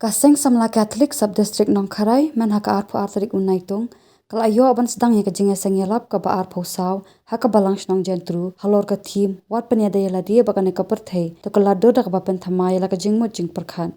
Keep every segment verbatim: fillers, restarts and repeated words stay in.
Ka Seng Samla Catholic Sub District Nongkharai, myn ha ka arphew ar tarik u Naitung, ka la ïoh ban sdang ïa ka jingïaseng ïalap kaba arphew saw ha ka Balang Shnong Jentru, halor ka theme Wat pynïada ïa lade bad kane ka pyrthei, to ka la dur da kaba pynthymmai ïa la ka jingmut jingpyrkhat.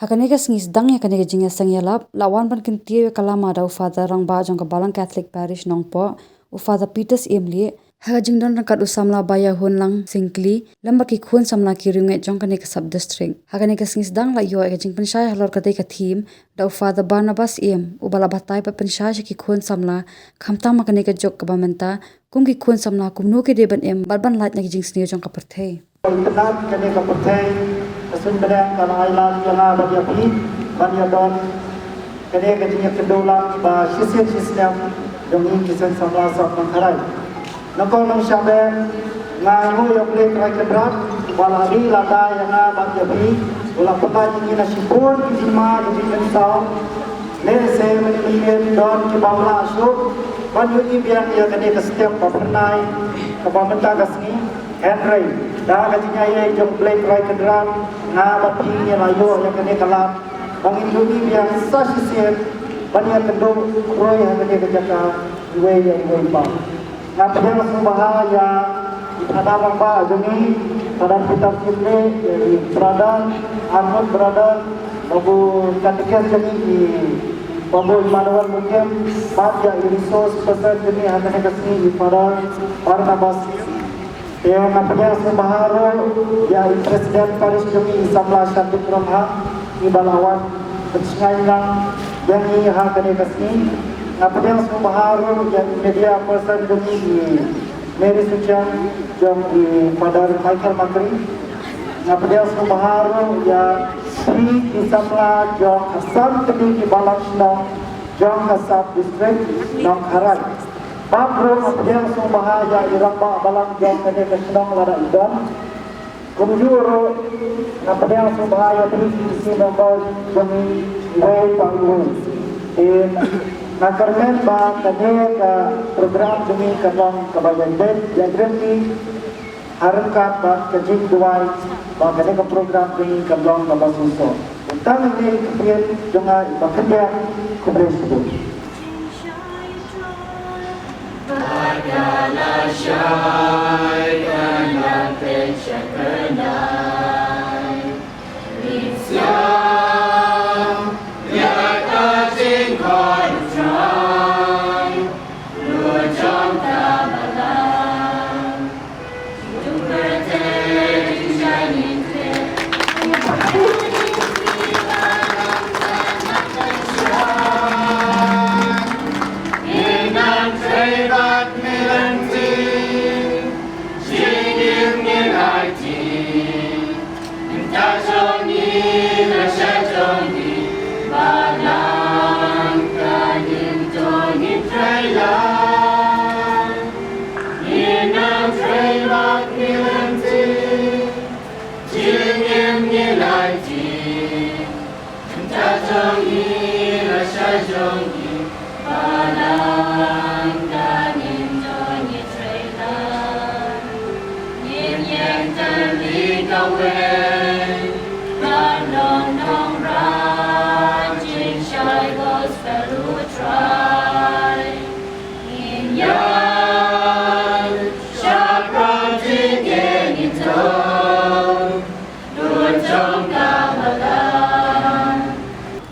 Ha kane ka sngi sdang ïa kane ka jingïaseng ïalap, la wan ban kyntiew ïa ka lama da u Father Rangbah jong ka Balang Catholic Parish Nongpoh, u Father Peter Syiemlieh, ha ka jingdon ryngkat u samla Baïahunlang Syngkli, lem bad ki khun samla ki riewngeit jong kane ka sub district. Ha kane ka sngi sdang la ïoh ïa ka jingpynshai halor katei ka theme da u Father Barnabas Syiem, uba la batai bad pynshai sha ki khun samla, khamtam ha kane ka juk kaba mynta, kum ki khun samla kumno ki dei ban im bad ban lait na ki jingsniew jong ka pyrthei. Itynnad, kane ka pyrthei ka suiñ bneng ka la ai lad ïa nga bad ïa phi ban ïadon kane ka jingïakynduh lang ba shisien shisnem jong ngi ki seng samla sap Nongkharai. Nyngkong nyngshah bha nga ai nguh ïa U Blei Trai Kynrad uba la ri lada ïa nga bad ïa phi, u la pynlait ïa ngi na shibun ki jingma ki jingpynsaw. Lehse mynmiet don kiba la shuh ban ïohi biang ïa kane ka step ba phyrnai kaba mynta ka sngi. Hynrei da ka jingaiei jong U Blei Trai Kynrad, nga bad phi ngi la ïoh ïa kane ka lad ba ngin ïohi biang sa shisien ban ïakynduh khrui ha kane ka jaka iwei ïa iwei pat. Nga pdiang sngewbha ïa i Father Rangbah jong ngi, Father Peter Syiemlieh, ïa i Brother Armut, Brother Babu, Katekis jong ngi, i Babu Emmanuel Mukim, bad ïa i resource person jong ngi ha kane ka sngi, i Father Barnabas. Te nga pdiang sngewbha ruh ïa i President Parish jong ngi, i Samla Shanti Kronha, iba la wan pynshngaiñ lang ïa ngi ha kane ka sngi. Nga pdiang sngewbha ruh ïa i media person jong ngi, i Mary Suchang jong i Father Michael Makri. Nga pdiang sngewbha ruh ïa phi ki samla jong ka san tylli ki balang shnong jong ka sub district Nongkharai. Bad ruh nga pdiang sngewbha ïa i rangbah balang jong kane ka shnong lada i don. Kumjuh ruh nga pdiang sngewbha ïa phi ki C C member jong ngi iwei pa iwei. Te nga kyrmen ba kane ka program jong ngi kan long kaba ïadei, ïadei ha ryngkat bad ka jingduwai ba kane ka program jong ngi kan long kaba shisha. Tang ine i kyrteng jong nga iba khyndiat, khublei shibun.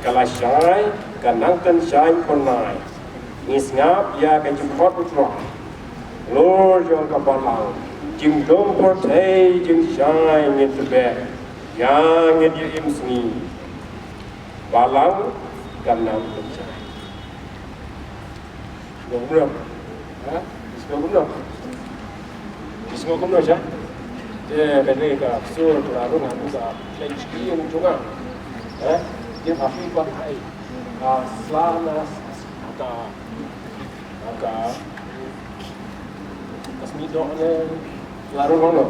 Ka la shai, ka nang kynshai pynai. Ngi sngap ïa ka jingkhot U Trai. Lor jong ka balang, jingdum pyrthei jingshai ngin tbeh. Ïa ngin ïa im sngi. Balang ka nang kynshai. Kumno? Ha? Kumno? Kumno sha? Te kane ka sur ka rung ha ka len chiki yang chunga. Ha? Dia afi ba hai. Ka slana ka ka ka sni dok ne la rung no.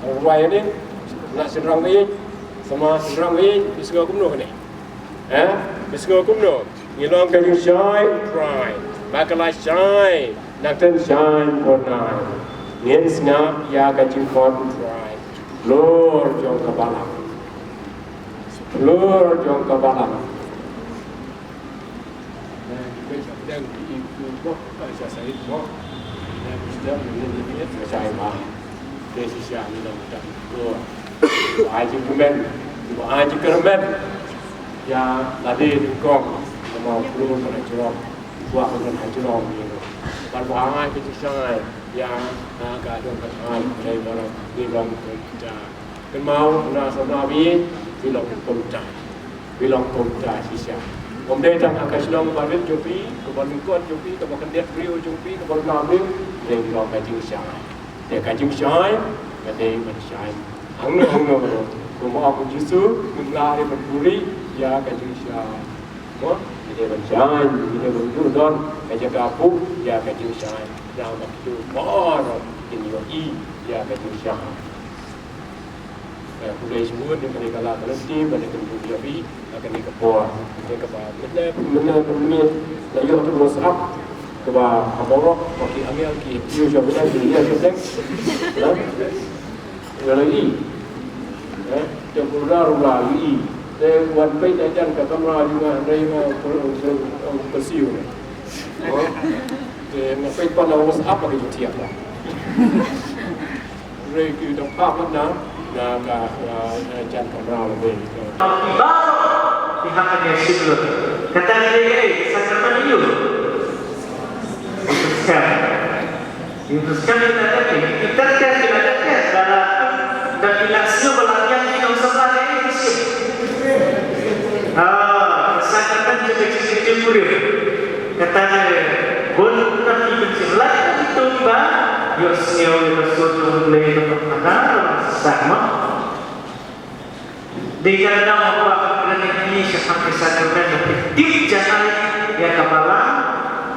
Rung wai ne. La shin rang ne. Sama shin rang ne. Kumno kane? Eh? Phi sngew kumno? Ngi long ka jingshai, Trai. Ba ka la shai, nang kynshai pynai. Ngin sngap ïa ka jingkhot, Trai. Lor jong ka balang. Hlur jong ka balang. Na, ki peit sha pdeng, ki im ki bok, ka sha sait bok. Na, ki sdang, ki im ki bok, ka sha sait bok. Te shisha ngi dang dang hlur. Ba ai jingkyrmen, ba ai jingkyrmen. Ïa lade nyngkong, namar hlur ka la jrong. Ba ka la jrong ïa. Ban ba ai ka jingshai, ïa, na ka dong ka ai, ka dei ba ngi long ka Kynmaw na samla phi, phi long kumta. Phi long kumta shisha. Ym dei tang ha ka shnong barit jong phi, kaba lyngkot jong phi, kaba khyndiat briew jong phi, kaba lyngkot briew, dei phi long ka jingshai. Te ka jingshai, ka dei ban shai. Hangno hangno, kumba ong u Jisu, kumba dei ban puri, ïa ka jingshai. Mo, ngi dei ban shai, ngi dei ban duh don, ka jaka buh, ïa ka jingshai. Ïa ma kito baroh, kin ïohi, ïa ka jingshai. Ka pule shibun, ïa kane ka la ka lynti, ba dei kan buh ïa phi, ïa kane ka por. Ïa kaba, mynne, mynne, mynne, la ïoh tu WhatsApp, kaba, ka borok, ba ki angel ki, ïoh sha bynta, ki ïoh sha bynta. Ha? Ïa la i. Eh, te pura rula i. Te wan peit da jan ka kamra jong nga, hynrei nga, ong, ong, ong, ong, kasiu. Oh. Te nga peit pan WhatsApp lagi jutiak lah. Re ki dong pap na, na ka, na, na jan kamra lagi. Baroh pihak ka siblut. Kata dia, eh, sakramen itu. Itu sekarang. Itu sekarang kita kata, kita kata, kita kata, dalam, dalam ilaksio balabiang kita usah pakai itu sih. Ah, sakramen juga kita kurir. Kata dia, bun tapi pensilat itu ba, yo sio, yo sio, yo sio, yo sio, sama. Dei kata ba u Kpa u kren ïa ngi shaphang ki sakramen, ban tip janai ïa ka balang,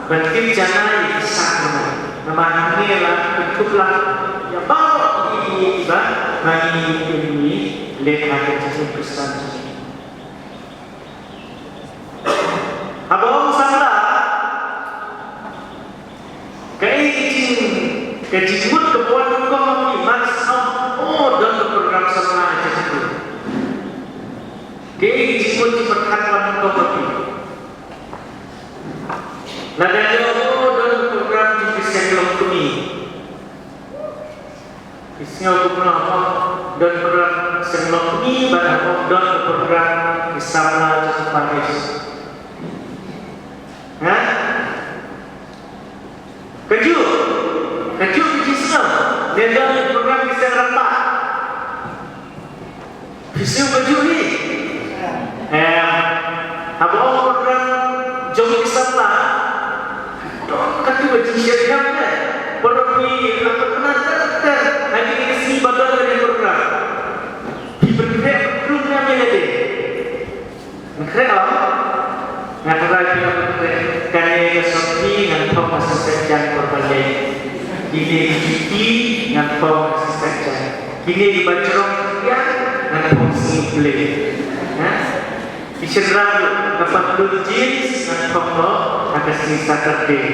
ban tip janai ïa ki sakramen. Namar hangne la pynkup lang ïa baroh ki, ki, kiba ma ngi, ki ngi leh ha ka jingim Khristan jong ngi. Haba ong samla, kaei ka jing, ka jingmut kaba wan nyngkong ha phi, mar shu ong, oh, don ka program samla ha jingmut. Kaei ka jingmut jingpyrkhat wan nyngkong ha phi. Lada ïoh, oh, don ka program jingpynseng longkmie. Ki sngew kumno, don program seng longkmie, bad don program ki samla jong ka parish. Ha? Kajuh, kajuh ki sngew, ne don program ki seng rangbah. Phi sngew kajuh hi. Em, haba ong program jong ki samla, don katu ka jingshyrkhei ne. Por phi, haba pynah ter ter, ha kine ki sngi ba don kane ka program, phi pynkhreh pynkrung ne em ïa lade? Pynkhreh ong? Nga tharai phi la pynkhreh. Kane ka sotti ngan phong ha Seng Saitjaiñ por ba leit. Kine ki juti ngan phong ha Seng Saitjaiñ. Kine kiba jrong khyndiat ngan phong sngi Blei. Ha? Ki shynrang ruh, ka patlut jeans ngan phong noh ha ka sngi Saturday.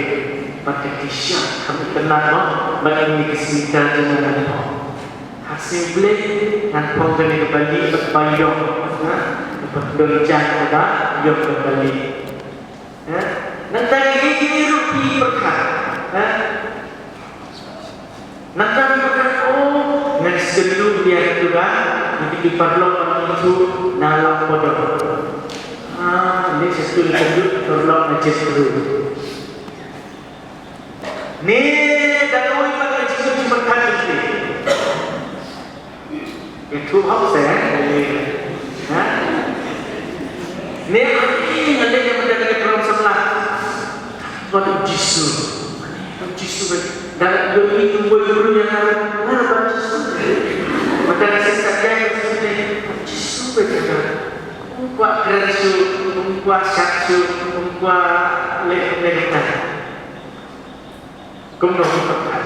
Bad ka T-shirt, kham itynnad noh, bad kine ki sweater ruh ngan phong. Ha Sngi Blei ngan phong kane ka balieh bad ba ïong, ha? Ka patlut jeans bad ba ïong ka balieh. Ha? Nangta kine, kine ruh phi pyrkhat, ha? Nangta phi pyrkhat, oh, ngan sngewthuh ïa kito, ïa kito ki paralok ba ngi ithuh na Lampadong. Ah, ne sngewthuh ïa kito ki paralok na Jeffrey. Ne da kawei pat ka jingmut jingpyrkhat jong phi. Ïathuh hok se, ha? Ne, ani nga leh ïa mynta ka program samla. Bad u Jisu. U Jisu bad. Da ïohi u boi u briew ïa nga. Nga bad Jisu. Mynta ka shisha ka Jisu ne. Jisu bad ka. Um kwah kren shuh, um kwah shad shuh, um kwah leh leh. Kumno ki pyrkhat.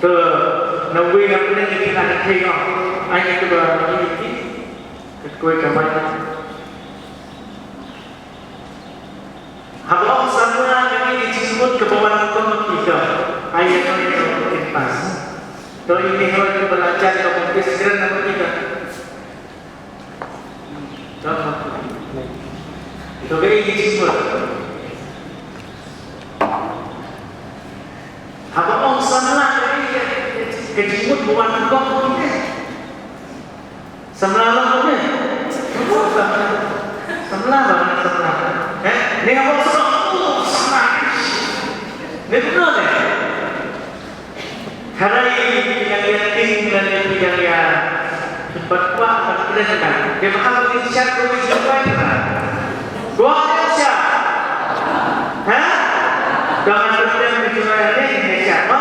To, na wei na pdeng ki khynnah ka thei noh. Ai ka ba ngi ki. Ka koi ka bai. Haba ong samla ka ngi ki jingmut kaba wan kum ki ka. Ai ka ngi ka pas. To ini hoi ka belajar ka mungkin segera na kita. Ka ei ka jingmut. Haba ong samla ka ei ka, ka jingmut ba wan kong ka ei. Samla la ka ei. Samla ba samla. Eh, ni haba ong samla, oh, samla. Ni betul ni. Hynrei phi dang ïa ting lane phi dang ïa sympat kwah ban kren ka. Te ba hap ban shad kawei jingkwah ka. Kwah ban shad. Ha? Dang ban kren ka jingkwah ne ka shad ma.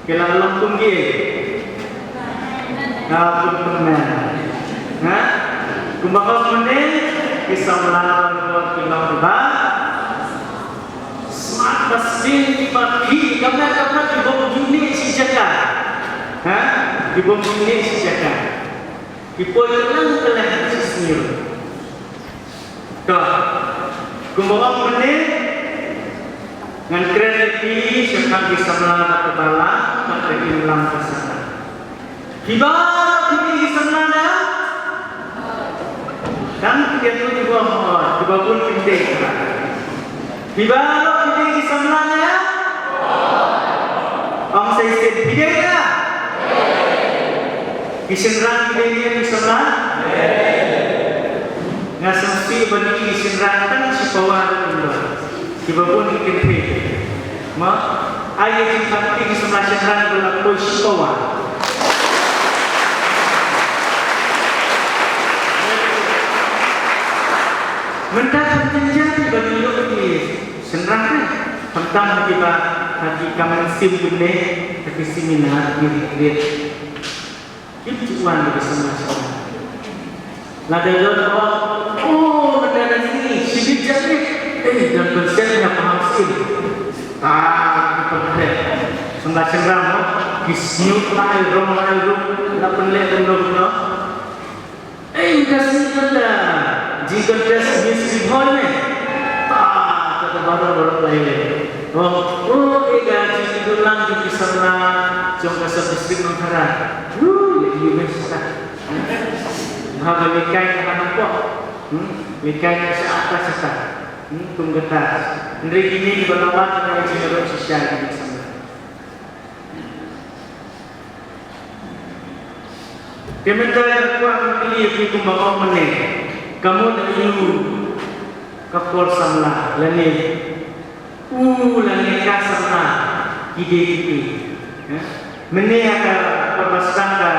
Ki la long kum ki. Nga kum kum na. Ha? Kumba ong mynne ki samla ki long kiba smart, ba sien, kiba phi, kamna kamna ki bym ju ïeh shi jaka. Ha? Ki bym ju ïeh shi jaka. Ki poi kylleng kylleng shisngi. To, kumba ong mynne, ngan kren ïa phi shaphang ki samla ba ka balang bad ka imlang ka sahlang. Phi baroh phi dei ki samla ne em? Tang phi dei ki bun, ki bun kim dei. Phi baroh phi dei ki samla ne em? Ong sa shisien, phi dei ne em? Ki shynrang ki dei ne em ki samla? Nga sngewsih ba ki shynrang tang shi pawa ruh kim don. Kiba bun ki kynthei. Mo, ai ïa ki kynthei ki samla shynrang ba la poi shi pawa. Mynta kan jynjar ba ngi ïoh ki shynrang ne. Khamtam ha kiba, ha ki kam mynsiem kine, ha ki seminar, ki retreat. Kim ju wan ki samla shynrang. Lada don ba, oh, mynta da sngi, shibit janmiet. Eh, don konsert ïa Pahang Syiem. Ah, ki pynleh. Samla shynrang, no? Ki sñiuh lai, rong lai, rong, la pynleh, rong, rong, no? Eh, mynta sngi don da jingcontest Miss Ri Bhoi ne. Ta, kata baroh baroh lai le. Oh, oh, eh, ka jingdulang jong ki samla jong ka sub district Nongthyra. Woo, Universitas. Haba lehkai ka hana pok. Hmm? Lehkai ka sha ata sha ta. Hmm? Kum kata. Hynrei kine kiba la wan na jingïaroh shisha ki samla. Te mynta ka kwah ban kylli ïa phi kumba ong mynne. Ka mut aïu ka por samla lane u lane ka samla ki dei ki phi. Mynne ha ka por ba sdang ka,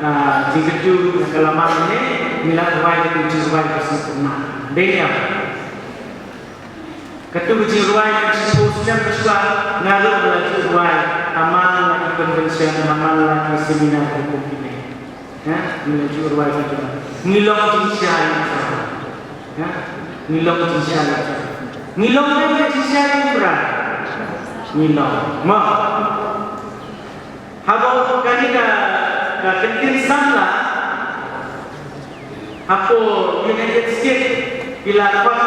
ah, jingkyrkhu ha ka lamar mynne, ngi la rwai ka jingrwai ka sngewtynnat. Dei ne em? Katu ka jingrwai ka sngewtynnat ka shuwa nga ruh nga la ju rwai ha man la ki convention, ha man la ki seminar ka kum kine. Ha? Ngi la ju rwai ka jong. Ngi long jingshisha ïa u Trai. Ha? Ngi long jingshisha ïa u Trai. Ngi long ne ngi jingshisha ïa u Trai. Ngi long. Mo. Haba kane ka, ka kyntien samla hapoh United States ki la khot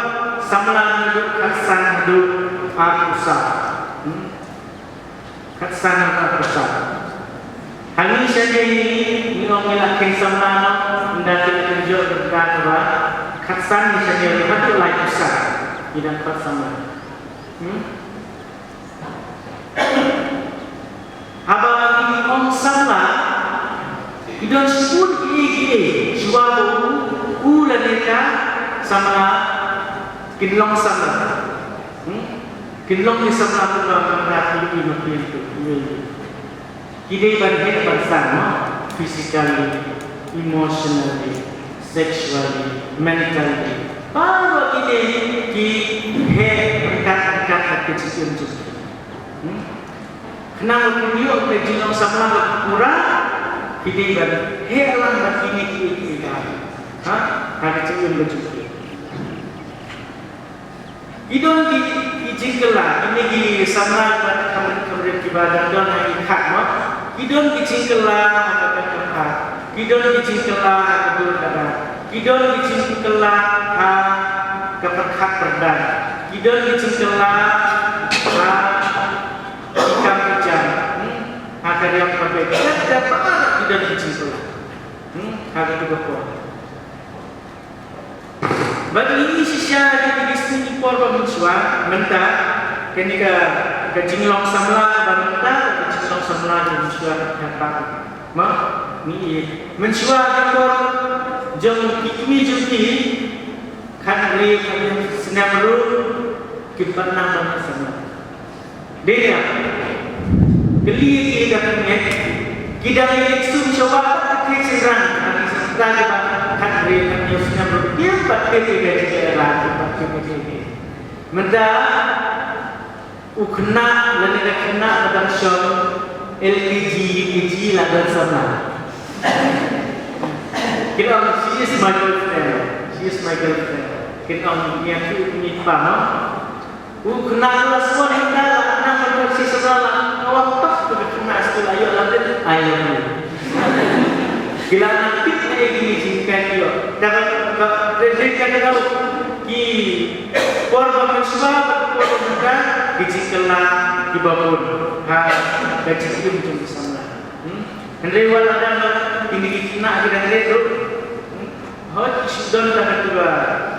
samla naduh khatsan haduh arphew saw. Hmm? Khatsan haduh arphew saw. Hangne shane ngi ong ngi la kheiñ samla noh, ynda ki la kynjoh da ka ba khatsan ngi shane ruh haduh laiphew saw ki dang khot samla. Hmm? Haba ngi ong samla, ki don shibun kiei kiei, shuwa ba u, u lane ka samla kin long samla. Hmm? Kin long ki samla kumba nga ong, ki ïohi ma ki ïohi. Ki dei ban heh ban san, no? Physically, emotionally, sexually, mentally. Baroh kine ki heh ryngkat ryngkat bad ka jingim jong ki. Hmm? Khnang ba kin ïoh ka jinglong samla kaba pura, ki dei ban heh lang bad kine kiei kiei baroh. Ha? Ha ka jingim ka jong ki. Ki don ki, ki jingkylla, kine ki samla kiba kham, kham rit kiba dang don ha ki khad, mo. Ki don ki jingkylla ha ka pyrkhat. Ki don ki jingkylla ha ka dur ka dar. Ki don ki jingkylla ha ka pyrkhat pyrdaiñ. Ki don ki jingkylla ha ki kam ki jam. Hmm? Ha ka riam ka beit. Ki don, ki don ki jingkylla. Hmm? Ha katu ka por. Bad ngi ïohi shisha ha kine ki sngi ki por ba mynshuwa, mynta, kane ka, ka jinglong samla ba mynta, ka jinglong samla ba mynshuwa ka pat. Ma, ngi ïohi mynshuwa ki por jong ki kmie jong ki, khathynriew khathynñiew snem ruh, kim pat nang ban samla. Dei ne em? Kylli ïa ki da pynïaid. Ki dang ïa leit sum sha wah bad ki khynnah shynrang. Ha ki sngewthuh kiba khathynriew khathynñiew snem ruh kim pat tip ïa ka jingïalang, kim pat tip ïa ki. Mynta u khynnah lane ka khynnah ba dang shong L K G, U K G la don samla. Kin ong, "She is my girlfriend. She is my girlfriend." Kin ong ïa ki u kmie u kpa, no? U khynnah klas one mynta la nang ban ïoh shi samla, la ka wan tap ka khynnah skul, "Ayo, love it, I love you." Ki la nang tip na ïa kine ki jingkynnoh. Ka, ka, ka, ka, ka, ki por ba mynshuwa bad por ba mynta, ki jingkylla kiba bun ha ka jingim jong ki samla. Hmm? Hynrei wat la dang ba kine ki khynnah ki dang rit ruh. Hmm? Hooid, ki shu don tang katu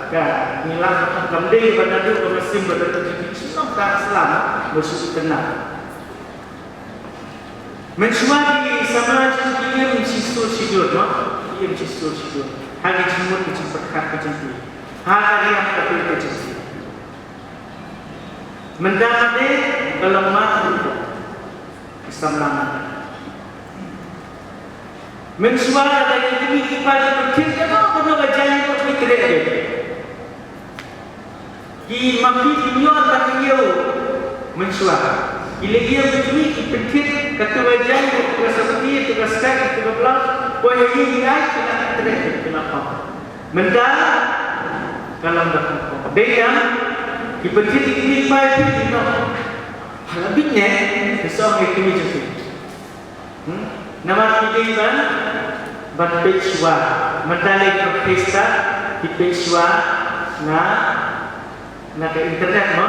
ka ngi lah ban ong kam dei ba naduh ka mynsiem ba naduh ki shu nang tang slam ba shu itynnad. Mynshuwa ki samla jong ngi ki im shisur shidur, no? Ki im shisur shidur ha ki jingmut ki jingpyrkhat ki jong ki, ha ka riam ka beit ka jong ki. Mynta ka dei ka long mat ki samla. Mynshuwa lada ki kmie ki kpa ki pynthik kano kano ka jaiñ ruh ki treh beit. Ki maphi kim ïoh tang ïew mynshuwa. Ki leit ïew ki kmie ki pynthik kato ka jaiñ, kato ka sopti, kato ka skirt, kato ka blouse. Poi ha ïing ki ai, ki la treh beit, ki la pang. Mynta ka long da kong kong. Dei ne em? Ki pynthik ki kmie ki kpa ki pynthik noh. Ha la bit ne, ki song ïa ki kmie jong ki. Hmm? Namar ki dei ban, ban peit shuwa. Mynta lei ki Khrista ki peit shuwa na, na ka internet mo.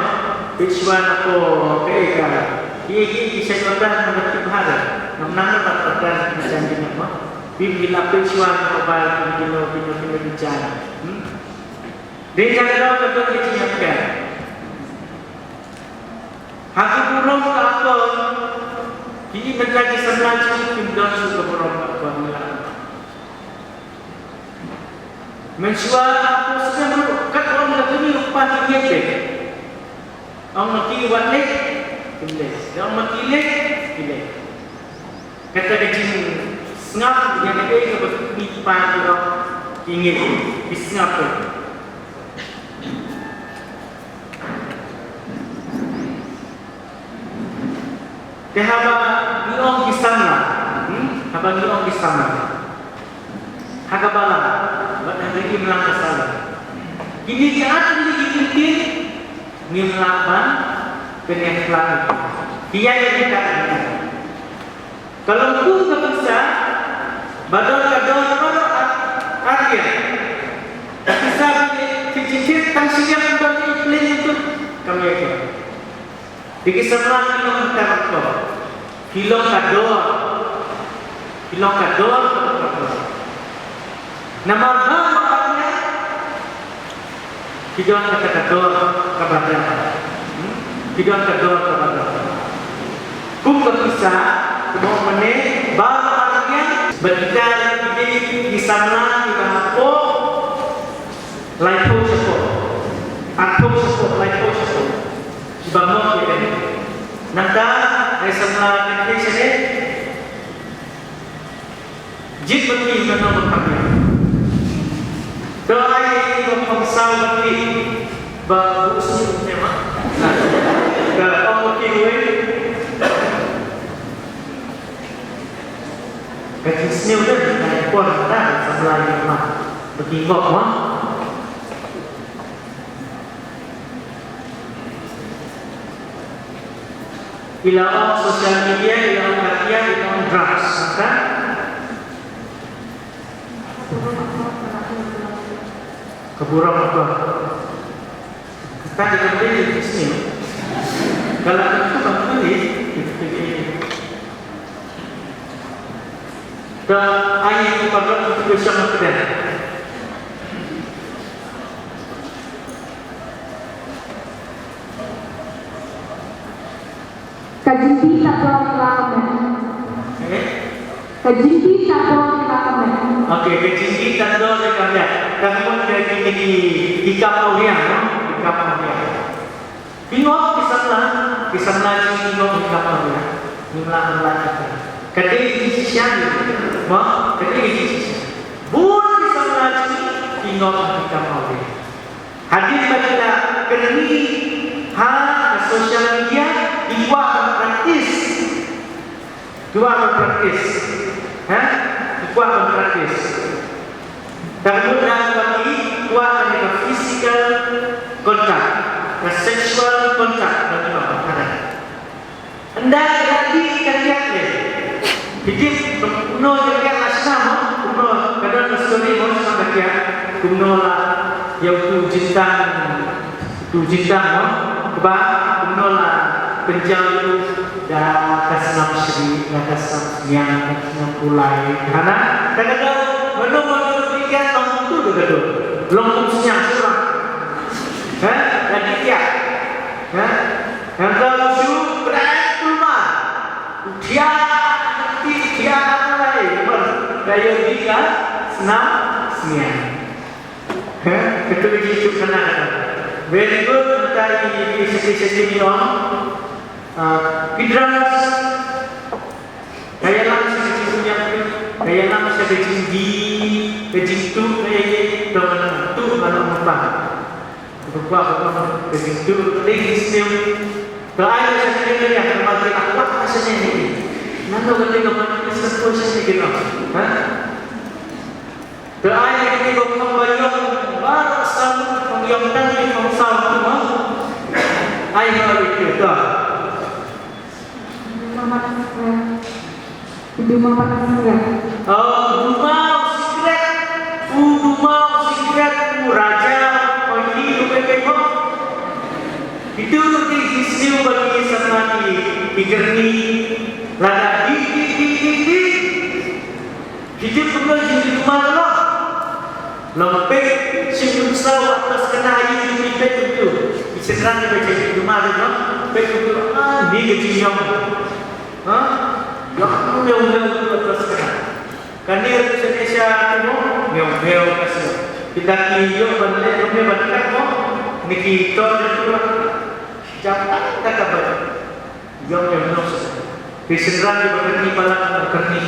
Peit shuwa na ko kaei ka. Ki, ki, ki shait mynta na ka tip ha ka. Ngam nang na ka tip ha ka, ki shait mynta mo. Phi la pynshwa na mobile phi kino kino kino ki jaiñ. Hmm? Dei jaiñ ka don ka jingïapher. Ha ka burom ka akor, ki mynta ki samla jong ngi kim don shuh ka burom ka akor ngi la. Mynshuwa ha ka snem ruh kat wan la kini ruh pa ki ngeit. Ong ma ki wat leh, kim leh. Ong ma ki leh, ki leh. Kata ka jingsngap ïa kaei kaba ki kmie ki kpa ki ong, ki ngeit, ki sngap ïa. Te haba ngi ong ki samla, hmm? Haba ngi ong ki samla ha ka balang bad ha ka imlang ka sala, kine ki ar tylli ki kyntien ngim lah ban pynïakhlad. Ki ïaid ïa kita. Ka long kum ka pisa ba don ka dor baroh ar, ar liang. Ka pisa ba ngi thied thied tang shi liang, don i plane, itu kam ïa ka. Te ki samla ki long ka dor, ki long ka dor, ki long ka dor, ka dor, ka dor. Namar ba, ba, ba, ki don kata ka dor kaba dang. Hmm? Ki don ka dor kaba dang. Kum ka pisa, kumba ong mynne, ba, ba, ba, ba kita ki dei ki samla kiba hapoh laiphew shapoh. Arphew shapoh, laiphew shapoh. Kiba mut ïa kane. Nangta, ai samla kane shane. Jied bad ngi mano ba kham ïa. To ai ïa ngi ba kham saw bad ngi ba u sniew ne ma. Ka ong ki wei. Ka jingsniew de ka por da samla ïa ma. Ba ki ngop ma. I la ong social media, i la ong ka tiar, i la ong drugs, kan? Ka burom ka. Ka di ka beri di sini. Kalau ka tu ka beri, ka ai ko ka beri tu ka sama ka. Ka jingdih ta dor ïa la ka met. Eh? Ka jingdih ta dor ïa la ka met. Okey, ka jingdih ta dor ïa la ka met. Ka mut ka jingdih ki kam awria, no? Ki kam awria. Ki ngop ki samla, ki samla jong ngi ki ngop ki kam awria. Ngim lah ban lait kata. Ka dei ka jingshisha. Mo, ka dei ka jingshisha. Bun ki samla jong ngi ki ngop ki kam awria. Hadien ba ki la kynni ha social media, ki kwah ban practice. Ki kwah ban practice. Ha? Ki kwah ban practice. Tang mut na ba ki kwah ban ïa ka physical contact, ka sexual contact, ba ki kwah ban practice. Ynda ka la dih ka kiad leh. Phi tip kumno ka kiad la shna mo, kumno ka don ka story mo shaphang ka kiad. Kumno la ïa utu u jingtang, utu u jingtang mo. Kaba kumno la pynjaw ïa u da ka snam shrieh, da ka snam sniang, da ka snam kulai. Hana, ka da ka mano mano ka kiad long utu da ka don. Long kum sniang shuwa. Ha? Ka dih kiad. Ha? Hangta u shu pynai kulmar. U thiah, u thiah, u thiah, u thiah, u thiah, ka ïoh dih ka snam sniang. Heh, kata lagi shu kena kata. Very good, kata i, i, i, i, i, i, ah, Pidras. Ka ïalam sha ka jingsngiat, ka ïalam sha ka jingdih, ka jingtuh, ka ïa, ïa, ka ïa, tuh, ka ïa, tuh. Ka kwah, ka kwah, ka jingtuh, ka dei jingsniew. Ka ai sha ka dei ka ïa, ka ba ka kwah ka sha ne ne. Nano ka dei ka ba ka sa ko sha ne ke no. Ha? Ka ai ka dei ka kwah ba ïong, ba sa kwah ïong tang ka kwah sa tu ma. Ai ha ri ke ta. Duma u sikret. Oh, duma u sikret. U duma u sikret, u raja, u ini, u pepe mo. Itu ruh ki jingsniew ba ki samla ki, ki kyrni. Lada di, di, di, di, di. Ki Jingdum kumno, jingdum kumno, long peit, jingdum sa wat pas kena ayu jingdum peit kumtu. Ki shynrang kiba jingdum kumno, long peit kumtu, ah, ni ka jingïong. Ha? Ïong, ïong, ïong, ïong, wat pas kena. Kane ruh sa ne sha kumno, ïong, ïong, ka sha. Kita ki ïong ban leh, ïong ne ban kat mo, ni ki tor jingdum. Jam tak tak ka ba. Ïong ïong noh seh. Ki shynrang kiba kyrni palat, kyrni.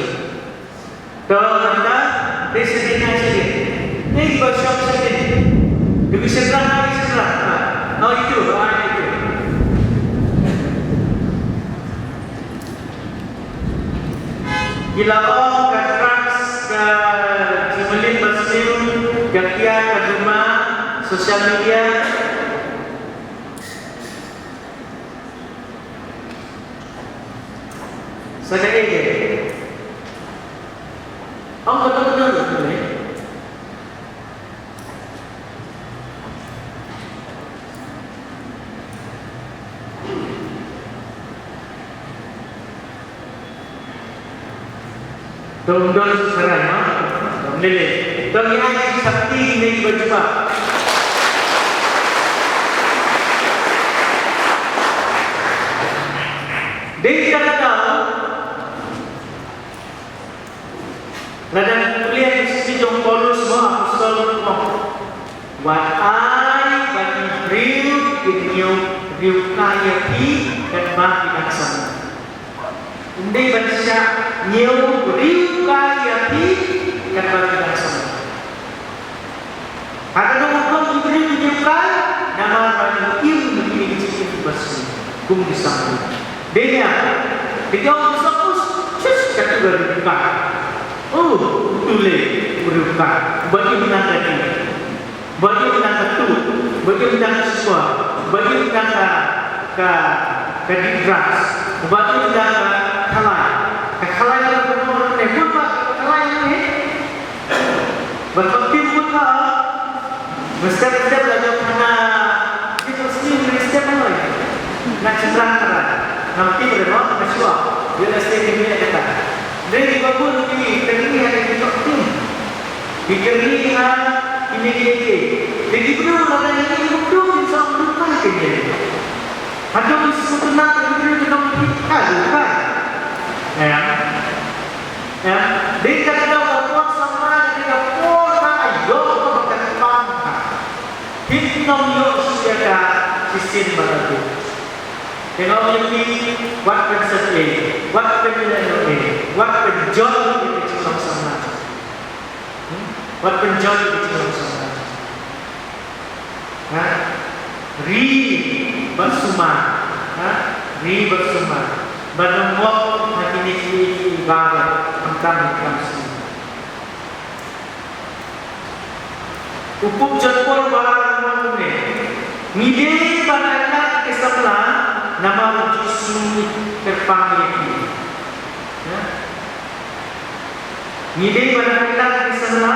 To nangta, te sdang ai sdang. Te kiba shong sdang. Te ki shynrang, ki shynrang. Oh, itu, ah, itu. Ki la ong ka drugs, ka jingmlien basniew, ka kiad, ka duma, social media. Sa kaei de? Ong ka dang dang dang ne. Dong dong su sarai ma. Dong lele. Dong ïa ai sakti ne ba jubab. Dei ka daw. Lada ngi pule ïa ka shithi jong u Paulus mo, apostol u ong, wat ai ba ki briew kin ïoh riewkai ïa phi katba phi dang samla. Ym dei ban shah ïoh riewkai ïa phi katba phi dang samla. Ha ka dong rukom ki briew ki riewkai, namar ba ki im ïa kine ki jingim kiba sniew kum ki samla. Dei ne em? Ki ong ki samla, shush, katu ka riewkai. Oh, u tu le u riewkai. Ba im tang ka dieng. Ba im tang ka tuh. Ba im tang ka shuwa. Ba im tang ka, ka, ka deep drugs. Ba im tang ka khalai. Ka khalai ka, ka, ka, ka, ka, ka, ka, ka, ka, ka, ka, ka, ka, Ba ka tim mut ka, ba step step la jong ka na, ki to sini ni step mo. Na chindra ka na, na tim re mo, na shwa, real estate ni kata. Dei ba bun ki kyrni ha ki to tim. Ki kyrni ha ki ni ki ki. Dei ki bru la na ki bru ki sa bru ka ki ni. Haduh ki sutuna ki bru ki nong ki ka, ka. Ya. Em, dei ka daw ka por samla, dei ka por ka ïoh ka ba ka pang ka. Phin ym ïoh shuh ïa ka shisien ba ka dei. Te nga ong ïa phi, wat pynsatia, wat pynlehnohei, wat pynjot ïa ka jinglong samla. Hmm? Wat pynjot ïa ka jinglong samla. Ha? Ri bad sumar. Ha? Ri bad sumar. Ban ym wok ha kine ki, ki, ki bar, khamtam, khamtam sumar. U Pope John Paul ba ar u ong kumne. Ngi dei ban ailad ïa ki samla namar U Jisu u kyrpang ïa ki. Ha? Ngi dei ban ailad ïa ki samla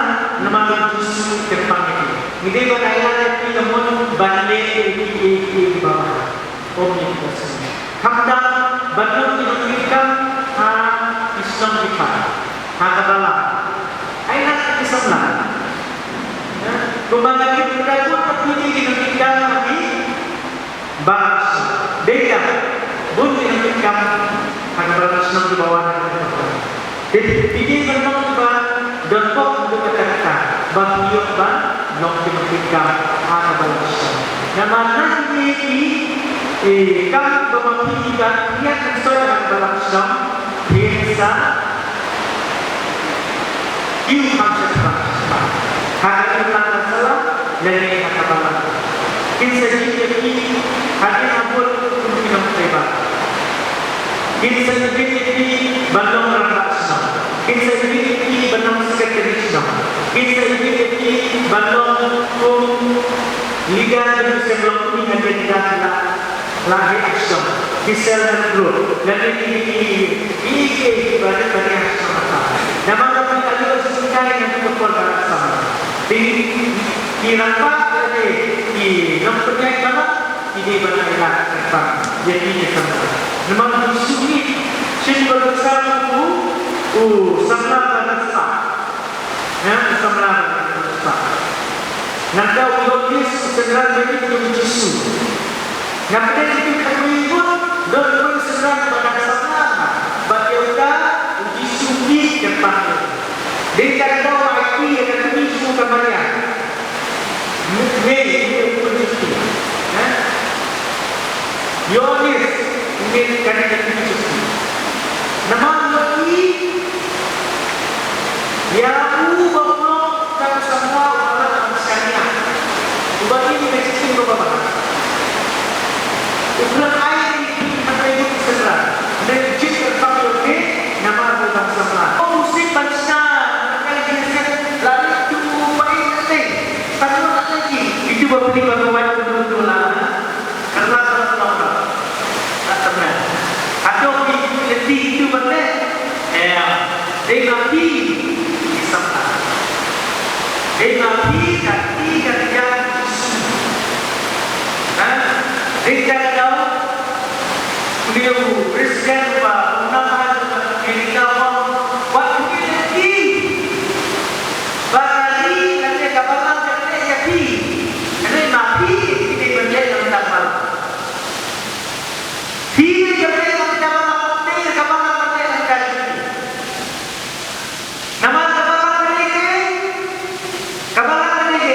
namar U Jisu u kyrpang ïa ki. Ngi dei ban ailad ïa ki, namar ban leh ïa ki, ïa ki, ïa ki ba bha. Ym ïa ki ba sniew. Khamtam ban long ki nongtrei kam ha ki shnong ki thaw, ha ka balang. Ailad ïa ki samla. Kumba ngi kyrpad ba phi dei ki nongtrei kam ha ki Ba, dei ka, bun ki nongtrei kam ha ka balang shnong kiba wan ha ka balang. Te phi dei ban long kiba don pop haduh katta katta ba phi ïoh ban long ki nongtrei kam ha ka balang shnong. Namar na kine ki, eh, kam ba ma phi, kiba phi ïa kyrsoi ha ka balang shnong, phin sa Kiew kham sha khmat. Ha ka imlang ka sala lane ha ka balang. Kin sa jied ïa phi hadien habud kum ki nongtrei bad. Kin sa jied ïa phi ban long rangbah shnong. Kin sa jied ïa phi ban long secretary shnong. Kin sa jied ïa phi ban long kum leader, ban long kum hadien ka la Lane action, ki self help group, lane ki, ki, ki, ki, ki, ki, ba dei, ba dei action ata. Namar ba ki la ïoh jinghikai na ki por ba la sam. Ki, ki rangbah lane ki nongpynïaid balang, ki dei ban ailad kyrpang ïa ki, ki samla. Namar ki sngewthuh, shisien ba ki samla u, u samla ba ki samla. Nga samla bad nga kynspah. Nangta u Ïoannis u synran ba ïeit ïa u Jisu. Nga pdiang ïa ki khatwei ngut, don uwei u synran ba kan samla bad ïa uta u Jisu u kyrpad ïa u. Dei kata ka daw ba aiti ïa ka kmie jong u ka Maria. Mei, mei, mei, mei, mei. Ha? Ïoannis, mei, kane ka kmie jong u. Namar ïohi ïa u ba u long uta u samla uba la ka bashania, uba im ïa ka jingsngewbha ba bha. U Trai u kyrpad ïa u Israel. Hynrei u Jisu u kyrpad ïa u, namar u long samla. U sngewbha ban shna ïa ka jingsngewbha, la dei tu ba im ïa u. Tang ba la dei ki, itu ba pynlong ba ka wan tu tu la. Kyrpad ïa u, kyrpad ïa u. Hato phi lynti itu ban leh? Em, dei ma phi ki samla. Dei ma phi ka kti ka kjat ki Jisu. Ha? Dei ka daw, une u president ba u nang ha Amerika u ong, wat phi lynti ba ka ri lane ka balang ka knieh ïa phi. Hynrei ma phi ki dei ban leh na ka balang. Phi dei ban leh na ka balang, phi dei ka balang ban leh na ka ri. Namar ka balang ka dei, ka balang ka dei,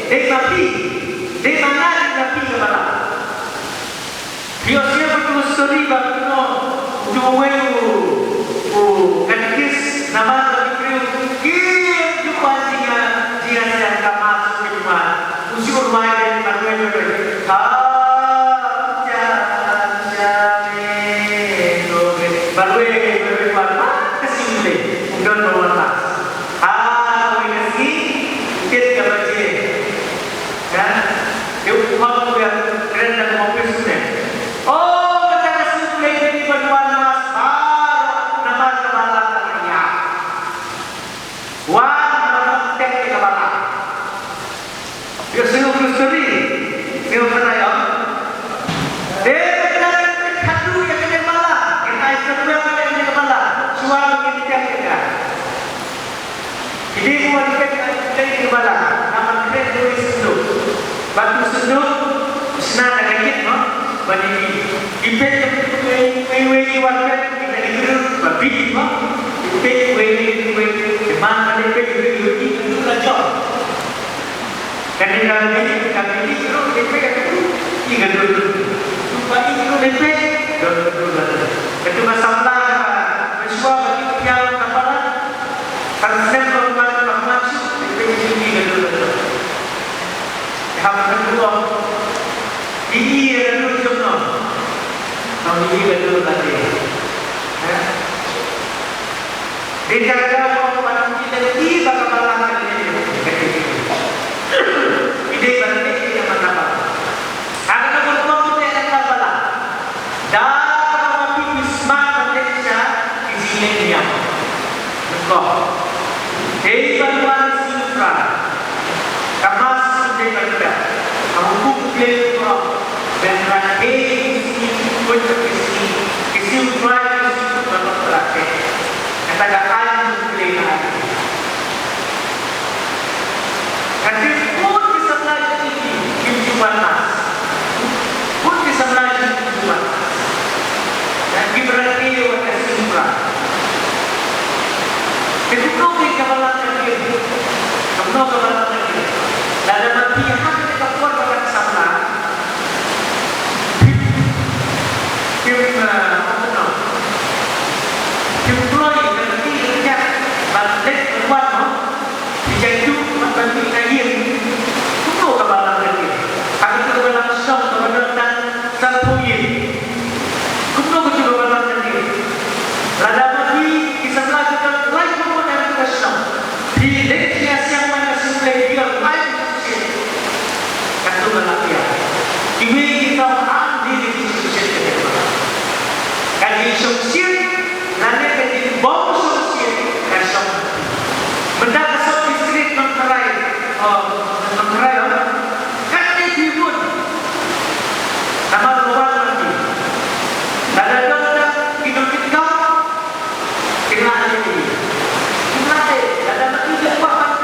dei ma phi, dei ma nga, dei ma phi ka balang. Phi ïohsngew ba ka story ba kumno utu uwei u, u katekis namar ba ki briew kim ju wan jingïa, jingïaseng ka Mass kim wan. U shu rwai ban rwai ban rwai. Ha, ja, ja, me, do, re. Ban rwai ban rwai wan ha ka sngi Blei. Ym don ba wan Mass. Ha, kawei ka sngi, kit ka baje. Kan? Te u khot u ïa kren da ka office ne. Oh, kata ka sngi Blei te ki ban wan Mass baroh namar ka balang ka ïap. Wan baroh tek ïa ka balang. Ïa, sngewthuh story. Sngewthuh ïa. Te kata ka khatu ïa kane ka balang. Kita ai sngewthuh ïa kane ka balang. Shuwa ba kin tek ïa ka. Ki dei ban peit ïa kane ka balang, namar peit dei u synduk. Bad u synduk u shna da ka ïit, no? Ban ïa ki. Ki peit ïa ki wei, wei, wei, ki wan peit ïa ki, ki dei ki briew ba bit, no? Ki peit wei, wei, wei, wei. Ki man ba dei peit wei, wei, wei, ki la jop. Kane ka mih, ka mih ruh dei peit ïa katu. Ïa katu. Shu ba ïa katu dei peit, don katu katu. Katu ka samla ka, mynshuwa ba ki piang ka para. Kan snem ka rupan ka man shu dei peit ïa katu katu. Ïa hap katu ong. Ïa katu jong no. Nong ïa katu katu. Ha? Dei kata ka daw ba ki lynti ba ka balang ka dei ka dei. Ki dei ban leh ïa ka balang. Ha kata ka rukom ki leh ïa ka balang. Da kaba phi smat ban leh sha ki jingïeit niam. Nyngkong. Dei ban wan sngewthuh. Ka Mass dei ban wan. Ka hukum Blei ka ong ban rakhe ki sngi, ki sngi, ki sngi U Trai, ki sngi ban rakhe. Kata ka aiñ U Blei ka ai. Ka dei bun ki samla jong ngi kim ju wan Mass. Bun ki samla jong ngi kim ju wan Mass. Ïa ki balang ki wan ka sngewbha. Te kumno ka balang ka dei? Kumno ka balang ka dei? Lada ma phi ha kane ka por ba kan samla. Phim, phim, ah, kumno? Phim kloi ban leit ban ïaid ban wan, no? Phi jaituh ban mih na ïing. Kumno ka balang ka dei? Ha katu ka balang shnong kaba don tang sanphew ïing. Kumno katu ka balang ka dei? Lada ma phi ki samla ki don laiphew ngut ha katu ka shnong. Phi leit phi ïasiang man ka sngi Blei, phi ïoh ai phi shisien. Katto katne ïa kiwei ki tong, am dei ki shisien ka dei. Ka jingsngewsih lane ka jingbym sngewsih ka shong. Mynta ka sub district Nongtharai, oh, Nongtharai, oh. Katne phi bun. Namar ruwan lagi. Lada don da ki don ki kau. Kin lah lagi. Kin lah lagi. Lada mati ki kwah.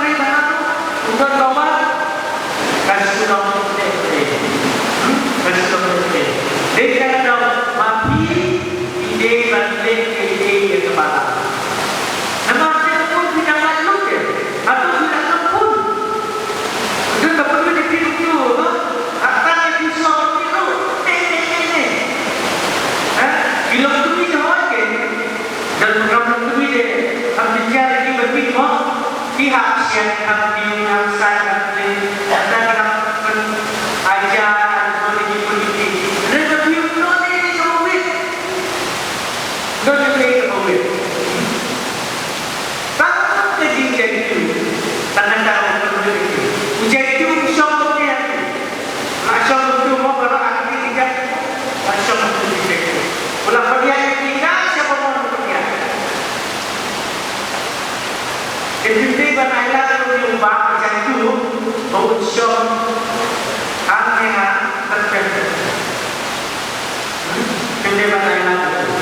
Shen hangtei hangsan hangtei, kata ka dang pyn ajar ïa ki politik. Hynrei ka view noh dei kaba wit. Noh dei kaba wit. Tang ka jingjia jong u, tang kata ka pynwit ïa u. U jia jong u shong hangne. La shong kumto mo baroh ha kine ki jait. La shong kumto ki jait. U la pynïaid ïa ki nga sha ba mon u pynïaid. Te phim dei ban ailad ïa u ba ka jait u ba un shong hangne ha tyrpeng. Phim dei ban ailad ïa u.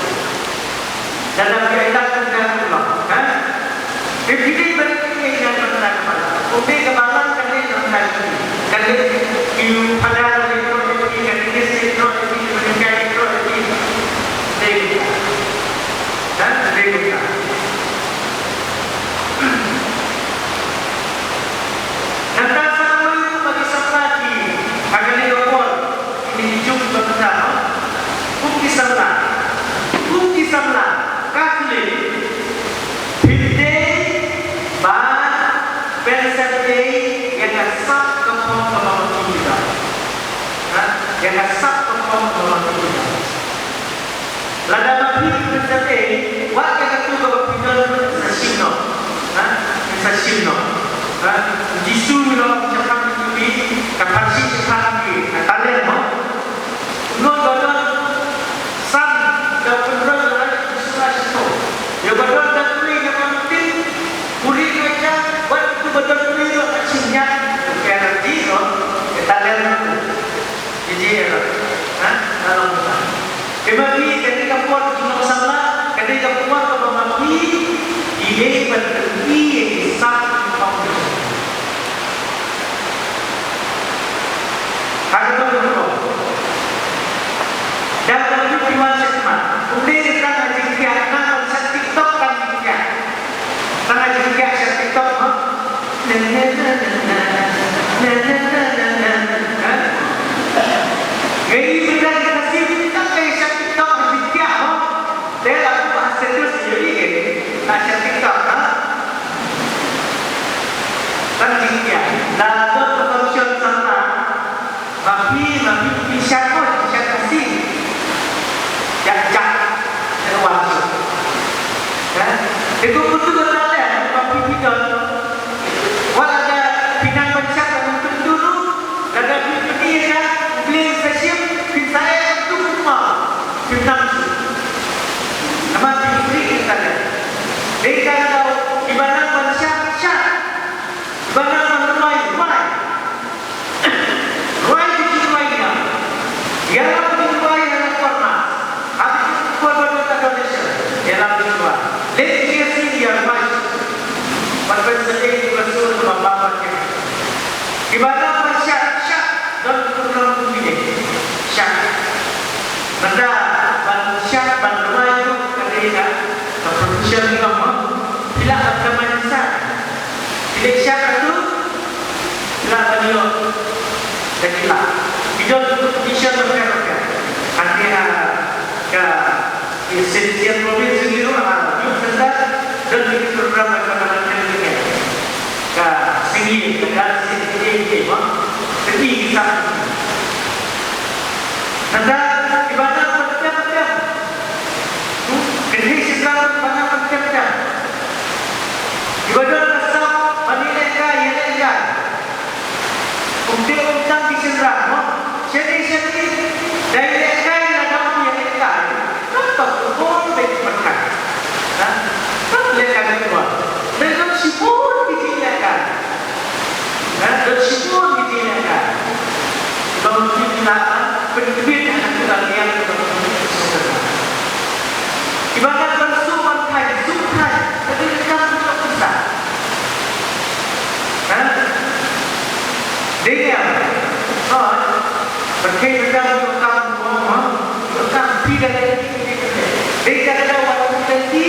Lada phi ailad kumta kumno, ha? Te phi dei ban ïa ïa ban ïa ban. Kumne ka balang kan dei ban ïa. Kan dei ki phadar dei ban ïa, kan dei ki state ban ïa, kan dei ki state ban ïa. Dei. Ha? Dei kumta. Nangta sa kawei ruh ba ki samla ki ha kane ka por. Ki jong bynta, kum ki samla, kum ki samla Katholik, phim dei ban pynsyrtei ïa ka sap ka phong kaba ma phi phi don. Ha? Ïa ka sap ka phong kaba ma phi phi don. Lada ma phi phi pynsyrtei, wat ïa katu kaba phi don ruh sa shim noh. Ha? Sa shim noh. Ha? U Jisu u la ong shaphang ki tnumi, ka pharshi shaphang ki, ka talent, mo. Ngut ba don san, ka pynroi la ai, u Jisu la shim noh. Ïa ba don da tnumi ka pyntin, u ri ka jam, wat ïa utu ba don tnumi ruh ka shim ñiat, ka energy, no, ka talent. Ïa ji ïa, ha? Ka long ba. Te ma phi, kane ka por ki nongsamla, kane ka por kaba ma phi, i dei ban pyni ïa ki sap ki phong. Ha kaba nyngkong. Da kaba nyngkong phi wan sha khmat. Kumne ka tang ha jingphiah, tang ha sha TikTok tang jingphiah. Tang ha jingphiah sha TikTok, ha? Na, na, na, na. Ha? Ngi ïohi mynta ki Khasi tang ka sha TikTok ha jingphiah, ha? Te la buh ha status ïohi ke. Na sha TikTok, ha? Tang jingphiah. La don ka function samla. Ma phi, ma phi, phi shad mo, phi shad Khasi. Ïa, ïa, ïa, wan shuh. Eh? Te kumtu ka talent, ma phi, phi don. Wat lada phi nang ban shad, ka kumtu ruh. Lada phi pyni ïa ka, phi sa shim, phi sa eh, kumtu kumno. Phi nang shuh. Namar phi pyni ïa ka talent. Dei ka daw, kiba nang ban shad, shad. Kiba nang ban rwai, rwai. Rwai ki jingrwai ngi. Ïalam jingrwai ha la por Mass. Ha ki por ba don adoration. Ïalam jingrwai. Leit ki ïa sing ïa rwai. Ban pynsyrtei ïa ki ba sur ba bam ba kem. Kiba nang ban shad, shad. Don ki program kumne. Shad. Mynta ban shad ban rwai tu ka dei ka, ka profession jong nga. Phi lah ban kynmaw shad. Phi leit shad katto, phi lah ban ïoh da ki lak. Ki don competition bapher bapher. Hangne ha ka, ka Shin Shin Province jong ngi ruh, ha Youth Centre, don ki program bapher bapher, ka singing, ka dancing, ki dei ki dei, mo. Ki dei ki sa. Nangta kiba nang ban tem tem. Kynthei shynrang kiba nang ban tem tem. Kiba don ka sap ban ïalehkai, ïalehkai. Kumta kumta ki shynrang, mo. Shane shane. Da ïalehkai lada ym ïalehkai. Nangta u bor bad ki pyrthei. Ha? Nangta lehkai ki bor. Nangta shibun ki jingïalehkai. Ha, don shibun ki jingïalehkai. Ba ngi lah ban pyntbit ha kata ka liang ka. Kiba nang ban suk ban thait, suk thait, ka dei ka kam ka pisa. Ha? Dei ïa. Ha? Ba khie ka kam ka kam ka kam phi da. Dei kata ka daw wat u lynti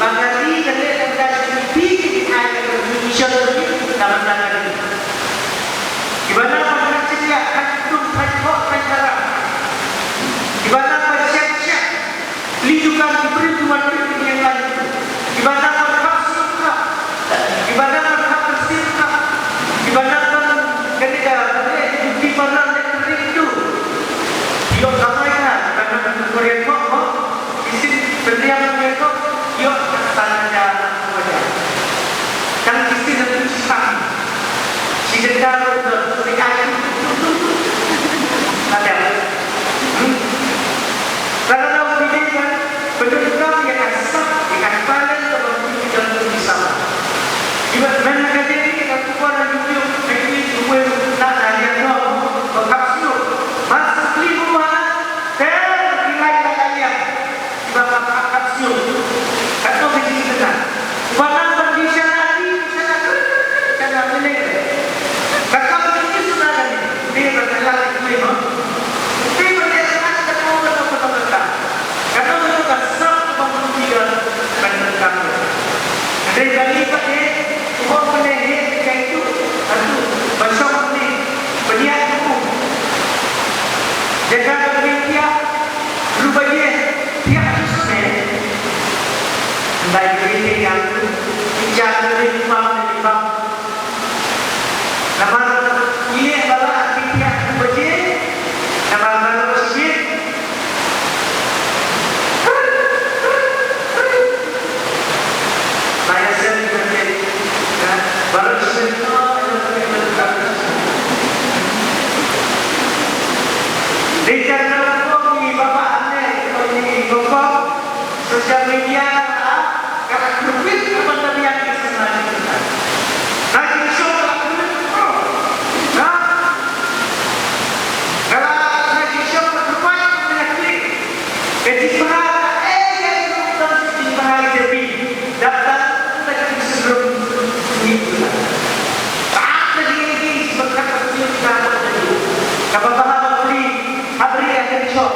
ba ka ri ka leh kata ka jingphi ki ai ka mission ka bynta ka ri. Kiba nang ban khat shyngiah, khat kdum, khat thoh, khat tharam. Kiba nang ban shet shet, plie dukan ki briew ki wan peit ki ïeng lai. Kiba nang ban khap suk khap. Kiba nang ban khap Te ba ka la ki ma. Te ba te la ka ta ka ta ka ta ka ta. Ka ta ka ta ka sa ka ba ki ka ka ta ka ta. Te ka ni ka te ko ko ne he ka tu. Atu ba sa ni ba ni aku. Jaga ka ni ya. Lu ba ye. Ya tu se. Dai ni ya tu. Ya tu ni pa ni pa. Namar ine ba la ki thiah baje, namar ba la shit. Ba ïa shem ki baje, ba la shit. Dei tang na ko ngi ba ba ane, ko ngi ko ko. Social media ka la kyrpit ka ban da biang ki sngewbha. Na jingshoh ka la kyrpit. Na, ka la, na jingshoh ka la kyrpit ka la kyrpit. Ka jingbha ka, eh, ka jingbha ka la kyrpit. Dap dap ka la kyrpit sebelum ni pula. Ka la kyrpit sebab ka la kyrpit ka la kyrpit. Ka ba ba ha ba beri, ha beri ka jingshoh.